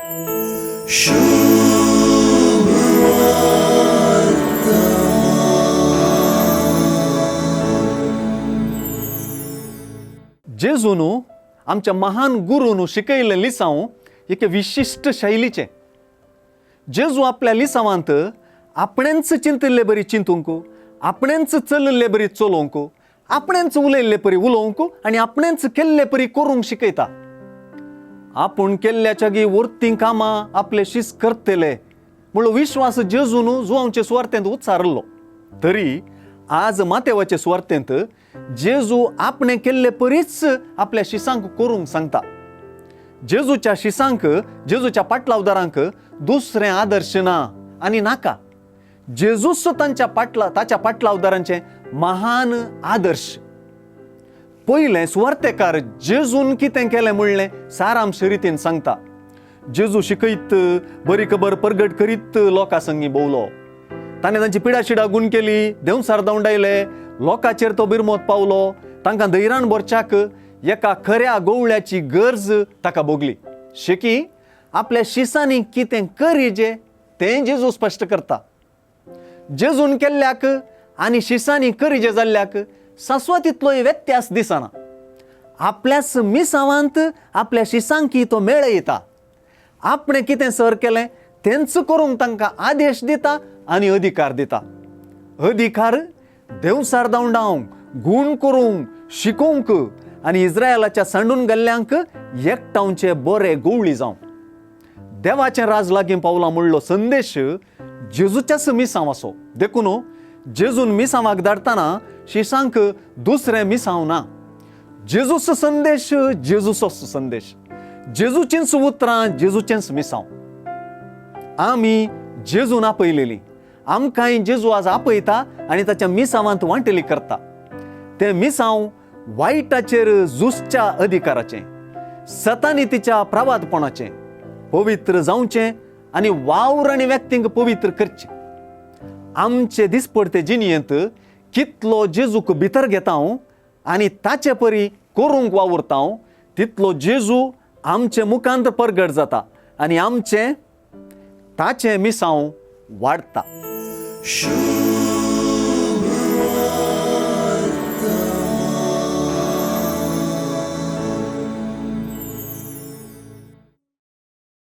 जेजून आमच्या महान गुरून शिकयल्लें लिसांव एके विशिश्ट शैलीचें. जेजू आपल्या लिसांवांत आपणेंच चिंतिल्ले बरी चिंतूंक, आपणेंच चलिल्ले बरी चलोवंक, आपणेंच उलयल्ले परी उलोवंक आनी आपणेंच केल्ले परी करूंक शिकयता. आपूण केल्ल्याच्या गी वर्तीं कामां आपले शीस करतले म्हणलो विश्वास जेजून जुवांचे सुवार्थेंत उच्चारलो. तरी आज मातेवाचे सुवार्थेंत जेजू आपणे केल्ले परीच आपल्या शिसांक करूंक सांगता. जेजूच्या शिसांक, जेजूच्या पाटलावदारांक दुसरें आदर्श ना आनी नाका. जेजूच तांच्या पाटला ताच्या पाटलावदारांचें महान आदर्श. पयलें सुवार्तेकार जेजून कितें केलें म्हणलें सारांश रितीन सांगता. जेजू शिकयत, बरी खबर परगट करीत लोकां संगी भोंवलो. ताणें तांची पिडाशिडा गूण केली, देंवसार धांवडायले, लोकांचेर तो बिरमोत पावलो. तांकां धैरान भरच्याक एका खऱ्या गोवळ्याची गरज ताका भोगली. शेकी आपल्या शिसांनी कितें करीजे तें जेजू स्पश्ट करता. जेजून केल्ल्याक आनी शिसांनी करीजे जाल्ल्याक सासवा तितलोय व्यत्यास दिसना. आपल्याच मिसावांत आपल्या शिसांकी तो मेळयता. आपणें कितें सर केलें तेंच करूंक तांकां आदेश दिता आनी अधिकार दिता. अधिकार देंवसार धांवडावंक, गूण करूंक, शिकोवंक आनी इस्रायलाच्या सांडून गेल्ल्यांक एकठांवचे बरे गोवळी जावं. देवाचें राज लागीं पावलां म्हणलो संदेश जेजूच्याच मिसांव आसो. देखून जेजून मिसांवाक धाडटना शिसांक दुसरें मिसांव ना. जेजूचो संदेश जेजूचोच संदेश, जेजूचींच उतरां, जेजूचेंच मिसांव. आमी जेजून आपयलेली, आमकांय जेजू आज आपयता आनी ताच्या मिसांवांत वांटेली करता. तें मिसांव वायटाचेर झुजच्या अधिकाराचें, सतानितीच्या प्रवादपणाचें, पवित्र जावचें आनी वावर आनी व्यक्तींक पवित्र करचें. आमचे दिसपडते जिणयेंत कितलो जेजूक भितर घेता हांव आनी ताचे परी करूंक वावुरता हांव, तितलो जेजू आमचे मुखांत परगट जाता आनी आमचें ताचें मिसांव वाडटा. शुभ.